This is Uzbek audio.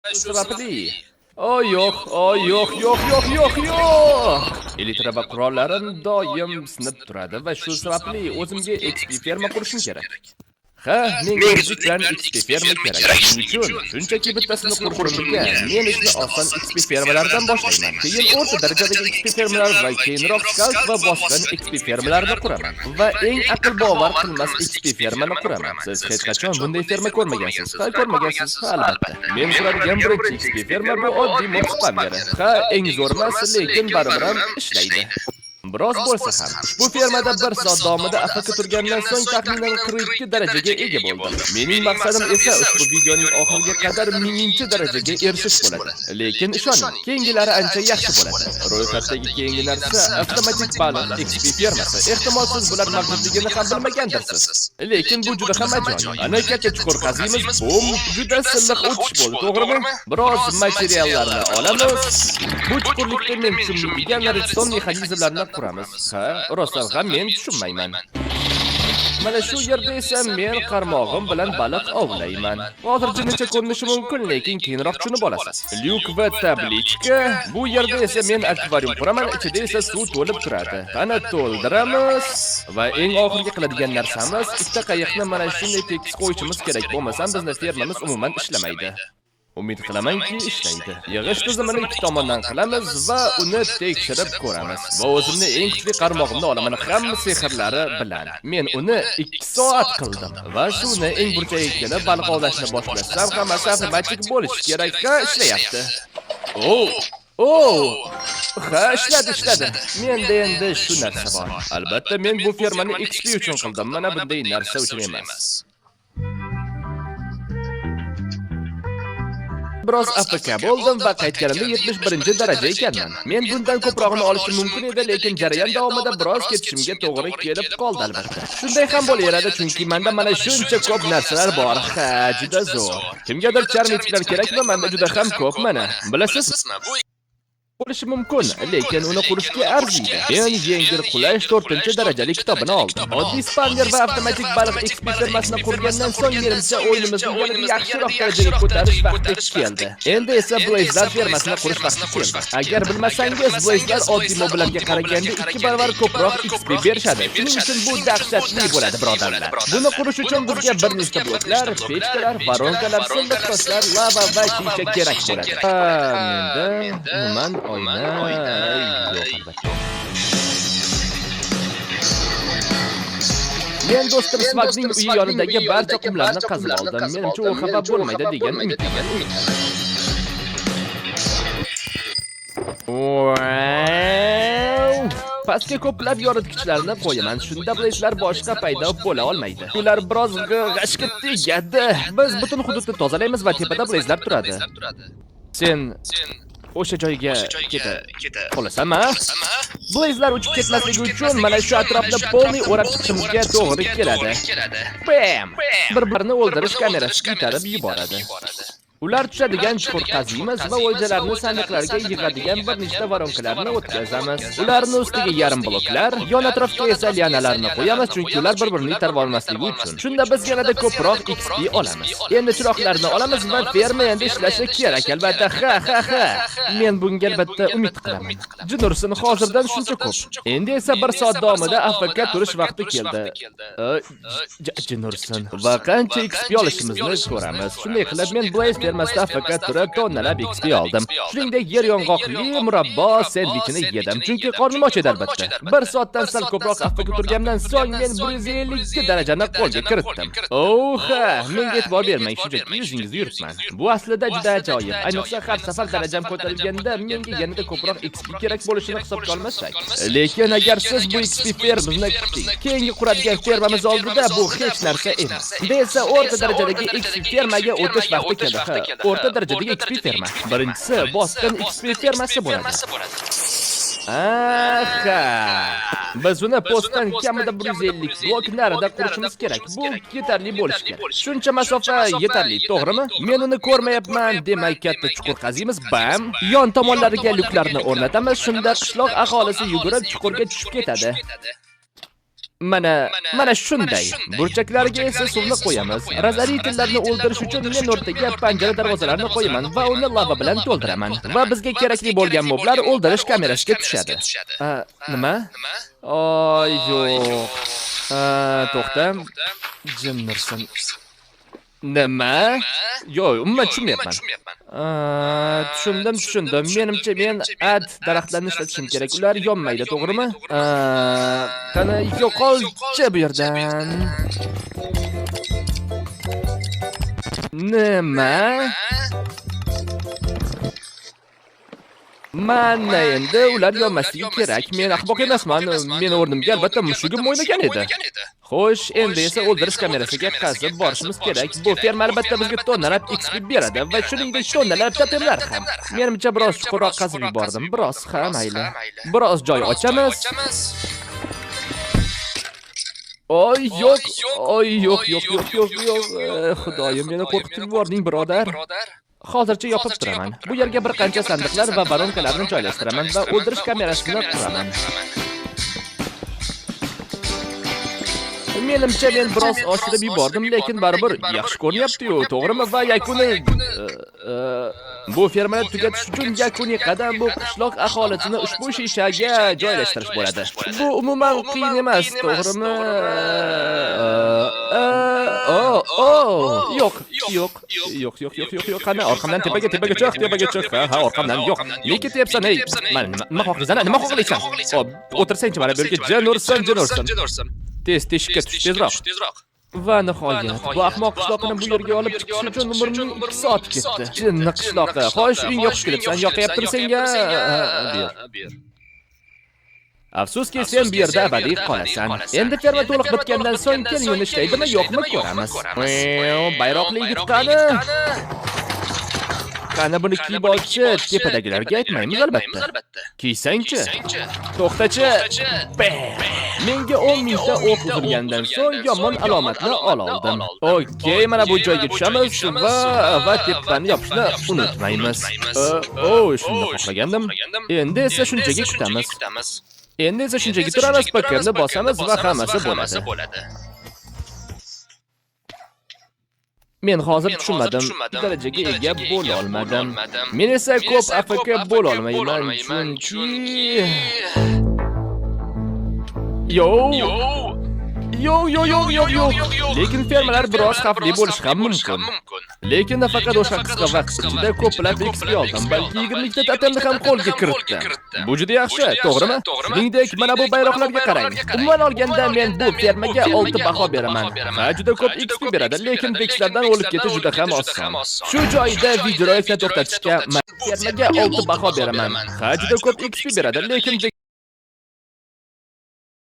Shu sababli. O yo'q, o yo'q, yo'q, yo'q, yo'q, yo'q. Elitra va qurollarim doim sinib turadi va shu sababli o'zimga XP ferma qurishim kerak. Ha, menga zudlik bilan XP ferma kerak. Shuning uchun shunchaki bittasini qurishimga men ishni oson XP fermalardan boshlayman. Keyin o'rta darajadagi XP fermalar va keyinroq skalk va bosqin XP fermalarni quraman. Va eng aql bovar qilmas XP fermani quraman. Siz hech qachon bunday ferma ko'rmagansiz. Ha, ko'rmagansiz, ha, albatta. Men quradigan birinchi XP ferma bu oddiy mob spameri. Ha, eng zo'r emas, lekin baribir ham ishlaydi. Biroz bo'lsa ham, ushbu fermada 1 soat davomida AFK turgandan so'ng taxminan 42 darajaga ega bo'ldim. Mening maqsadim esa ushbu videoning oxiriga qadar 1000-darajaga erishish bo'ladi. Lekin ishoning, keyingilari ancha yaxshi bo'ladi. Ro'yxatdagi keyingi narsa avtomatik baliq XP fermasi. Ehtimol siz bular mavjudligini ham bilmagandirsiz. Lekin bu juda ham ajoyib. Ana katta chuqur qaziymiz, bum, juda silliq o'tish bo'ldi, to'g'rimi? Biroz materiallarni olamiz. Bu chuqurlikda men tushunmaydigan redstone mexanizmlarini quramiz. Ha, rostdan ham men tushunmayman. Mana shu yerda esa men qarmog'im bilan baliq ovlayman. Hozircha necha ko'rinishi mumkin, lekin keyinroq tushunib olasiz. Lyuk va табличка. Bu yerda esa men akvarium quraman, ichida esa suv to'lib turadi. Qani to'ldiramiz va eng oxirgi qiladigan narsamiz ikkita qayiqni mana shunday tekis qo'yishimiz kerak. Bo'lmasam bizni fermamiz umuman ishlamaydi. Umid qilamanki ishlaydi. Yig'ish tizimini ikki tomondan qilamiz va uni tekshirib ko'ramiz. Va o'zimni eng kuchli qarmog'imni olaman hamma sehrlari bilan. Men uni 2 soat qildim va suvni eng burchagiga kelib baliq ovlashni boshlasam hammasi avtomatik bo'lishi kerak. Ha, ishlayapti. Oh! Oh! Ha, ishladi, ishladi. Menda endi shu narsa bor. Albatta men bu fermani XP uchun qildim, mana bunday narsa uchun emas. Biroz AFK bo'ldim va qaytganimda 71-daraja ekanman. Men bundan ko'prog'ini olishim mumkin edi, lekin jarayon davomida biroz ketishimga to'g'ri kelib qoldi albatta. Shunday ham bo'laveradi, chunki menda mana shuncha ko'p narsalar bor. Ha, juda zo'r. Kimgadir charm etiklar kerakmi? Menda juda ham ko'p mana. Bilasizmi? Bo'lishi mumkin, lekin uni qurishga arziydi. Men yengil qulash 4-darajali kitobini oldim. Oddiy spawner va avtomatik baliq XP fermasini qurgandan so'ng menimcha o'yinimizni yanada yaxshiroq darajaga ko'tarish vaqti keldi. Endi esa Blaze'lar fermasini qurish vaqti keldi. Agar bilmasangiz, Blaze'lar oddiy moblarga qaraganda 2 barobar ko'proq XP berishadi. Shuning uchun bu dahshatli bo'ladi, birodarlar. Buni qurish uchun bizga bir nechta bloklar, pechkalar, voronkalar, silliq toshlar, lava va shisha kerak bo'ladi. Ha, menda umuman oyna yo'q albatta. Men do'stim Swagning uyi yonidagi barcha qumlarni qazib oldim. Menimcha u xafa bo'lmaydi degan umiddaman. Wow! Pastga ko'plab yoritgichlarni qo'yaman. Shunda blaze'lar boshqa paydo bo'la olmaydi. Ular biroz g'ashga tegadi. Biz butun hududni tozalaymiz va tepada blaze'lar turadi. Sen o'sha joyga keta qolasanmi? Blaze'lar uchib ketmasligi uchun mana shu atrofni polniy o'rab chiqishimizga to'g'ri keladi. Bam! Bir-birini o'ldirish kamerasi itarib yuboradi. Ular tushadigan chuqur qaziymiz va o'ljalarni sandiqlarga yig'adigan bir nechta voronkalarni o'tkazamiz. Ularni ustiga yarim bloklar, yon atrofga esa lianalarni qo'yamiz, chunki ular bir-birini itarib olmasligi uchun. Shunda biz yanada ko'proq XP olamiz. Endi chiroqlarni olamiz va ferma endi ishlashi kerak albatta. Ha ha ha. Men bunga albatta umid qilaman. Jin ursin, hozirdan shuncha ko'p. Endi esa 1 soat davomida AFK turish vaqti keldi. Jin ursin. Va qancha XP olishimizni ko'ramiz. Shunday qilib men Blaze fermasida AFK turib tonnalab XP oldim. Shuningdek, yer yong'oqli murabbo sendvichini yedim, chunki qornim och edi albatta. 1 soatdan sal ko'proq AFK turgandan so'ng men 152 darajani qo'lga kiritdim. Oh, ha, menga e'tibor bermang, shunchaki yuzingizni yuritman. Bu aslida juda ajoyib. Ayniqsa har safar darajam ko'tarilganda menga yanada ko'proq XP kerak bo'lishini hisobga olmasak. Lekin agar siz bu XP fermamizni kuting, keyingi quradigan fermamiz oldida bu hech narsa emas. Endi esa o'rta darajadagi XP fermaga o'tish vaqti keldi. Ha, o'rta darajadagi XP ferma. Birinchisi bosqin XP fermasi bo'ladi. Aha. Biz uni postdan kamida 150 blok narida qurishimiz kerak. Bu yetarli bo'lishi kerak. Shuncha masofa yetarli, to'g'rimi? Men uni ko'rmayapman, demak katta chuqur qaziymiz, bam. Yon tomonlariga lyuklarni o'rnatamiz, shunda qishloq aholisi yugurib chuqurga tushib ketadi. Mana shunday. Burchaklarga esa suvni qo'yamiz. Разоритель larni o'ldirish uchun men o'rtaga panjara darvozalarni qo'yaman va uni lava bilan to'ldiraman. Va bizga kerakli bo'lgan moblar o'ldirish kamerasiga tushadi. A, nima? Oy, yo'q. A, to'xta. Jim nursin. Nima? Yo'q, umuman tushunmayapman. A, tushundim, tushundim. Menimcha men ad daraxtlarni ishlatishim kerak. Ular yonmaydi, to'g'rimi? A, qani yo'qolchi bu yerdan. Nima? Mana endi ular yonmasligi kerak. Men ahmoq emasman. Meni o'rnimga albatta mushugim o'ynagan edi. Xo'sh, endi esa o'ldirish kamerasiga qazib borishimiz kerak. Bu ferma albatta bizga tonnalab XP beradi va shuningdek tonnalab totemlar ham. Menimcha biroz chuqurroq qazib yubordim. Biroz, ha, mayli. Biroz joy ochamiz. Oy, yo'q. Oy, yo'q, yo'q, yo'q, yo'q, yo'q. Xudoyim, meni qo'rqitib yubording, birodar. Hozircha yopib turaman. Bu yerga bir qancha sandiqlar va воронка larni joylashtiraman va o'ldirish kamerasini quraman. Menimcha men biroz oshirib yubordim, lekin baribir yaxshi ko'rinyapti-yu, to'g'rimi? Va yakuni bu fermani tugatish uchun yakuniy qadam bu qishloq aholisini ushbu shishaga joylashtirish bo'ladi. Bu umuman qiyin emas, to'g'rimi? O, yo'q, yo'q, yo'q, yo'q, yo'q, yo'q, yo'q. Qani, orqamdan tepaga, tepaga chiq, tepaga chiq. Ha, ha, orqamdan yo'q. Ne ketyapsan, ey? Mana nima xohlaysan, nima xohlaysan? Xo'p, o'tirsangchi mana bu yerga, jin ursin, jin ursin. Tez teshikka tush, tezroq. Va nihoyat, bu ahmoq qishloqini bu yerga olib chiqish uchun umrimning 2 soati ketdi. Jinni qishloqi. Xo'sh, uyingga xush kelibsan, yoqayaptimi senga? Bu yer. Afsuski, sen bu yerda abadiy qolasan. Endi ferma to'liq bitgandan so'ng keyin ishlaydimi, yo'qmi ko'ramiz. Bayroqli yigit qani? Qani buni kiyib olchi, tepadagilarga aytmaymiz albatta. Kiysangchi? To'xtachi. Menga 10 mingta o'q uzilgandan so'ng yomon alomatni ola oldim. Okey, mana bu joyga tushamiz va tepani yopishni unutmaymiz. O, shuni xohlagandim. Endi esa shunchaki kutamiz. Endi esa shunchaki turamiz, PKni bosamiz va hammasi bo'ladi. Men hozir tushunmadim, darajaga ega bo'la olmadim. Men esa ko'p AFK bo'la olmayman, chunki Yo! Yo'q, yo'q, yo'q, yo'q, yo'q. Lekin fermalar biroz xavfli bo'lishi ham mumkin. Lekin nafaqat o'sha qisqa vaqt ichida ko'plab XP oldim, balki 20 ta totemni ham qo'lga kiritdim. Bu juda yaxshi, to'g'rimi? Shuningdek, mana bu bayroqlarga qarang. Umuman olganda men bu fermaga 6 baho beraman. Ha, juda ko'p XP beradi, lekin vexlardan o'lib ketish juda ham oson. Shu joyda videorolikni to'xtatishga fermaga 6 baho beraman. Ha, juda ko'p XP beradi, lekin